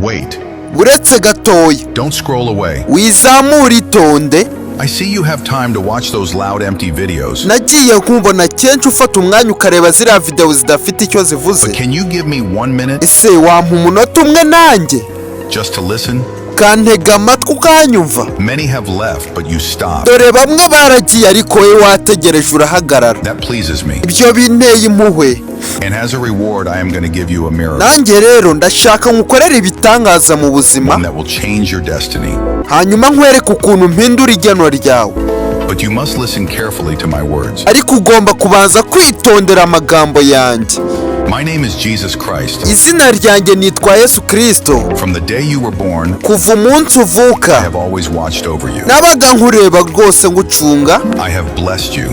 Wait. Uretse gatoya. Don't scroll away. Wizamura, itonde. I see you have time to watch those loud, empty videos. Nagiye nkubona kenshi ufata umwanya ukareba ziriya videwo zidafite icyo zivuze. But can you give me one minute Ese wampa umunota umwe nanjye just to listen? ukantega amatwi, ukanyumva? Many have left, but you stopped. Dore bamwe baragiye, ariko wowe wategereje, urahagarara. That pleases me. Ibyo binteye impuhwe. And as a reward, I am going to give you a miracle. Nanjye rero ndashaka ngukorere ibitangaza mu buzima. One that will change your destiny. Hanyuma nkwereke ukuntu mpindura igeno ryawe. But you must listen carefully to my words. Ariko ugomba kubanza kwitondera amagambo yanjye. My name is Jesus Christ. Izina ryanjye nitwa Yesu Kirisito. From the day you were born, Kuva umunsi uvuka, I have always watched over you. nabaga nkureba rwose, ngucunga. I have blessed you,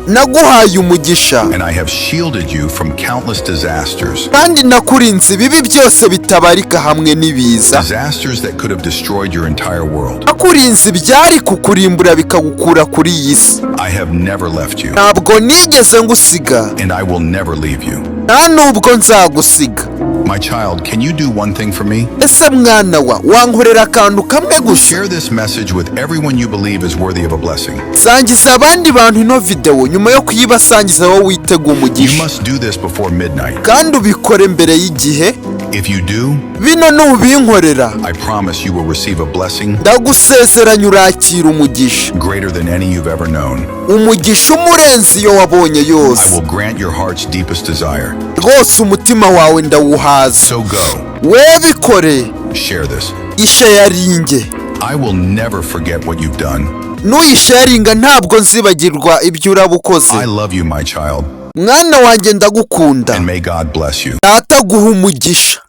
Naguhaye umugisha, and I have shielded you from countless disasters. kandi nakurinze ibibi byose bitabarika hamwe n'ibiza. Disasters that could have destroyed your entire world. Nakurinze ibyari kukurimbura, bikagukura kuri iyi si. I have never left you, Ntabwo nigeze ngusiga, and I will never leave you. nta nubwo nzagusiga. My child, can you do one thing for me? Ese mwana wa, wankorera akantu kamwe gusa? Share this message with everyone you believe is worthy of a blessing. Sangiza abandi bantu ino videwo. Nyuma yo kuyibasangiza, wowe witega You umugisha. must do this before midnight. Kandi ubikore mbere y'igihe. If you do, Bino nubinkorera, I promise you will receive a blessing ndagusezeranya urakira umugisha greater than any you've ever known. umugisha umurenze iyo wabonye I yose. will grant your heart's deepest desire. Rwose umutima wawe ndawuhaza. So go, We bikore. share this. Isharinge. I will never forget what you've done. Nuyisharinga, ntabwo nzibagirwa ibyo uraba ukoze. I love you, my child, Mwana wanjye, ndagukunda, and may God bless you. Data guha umugisha.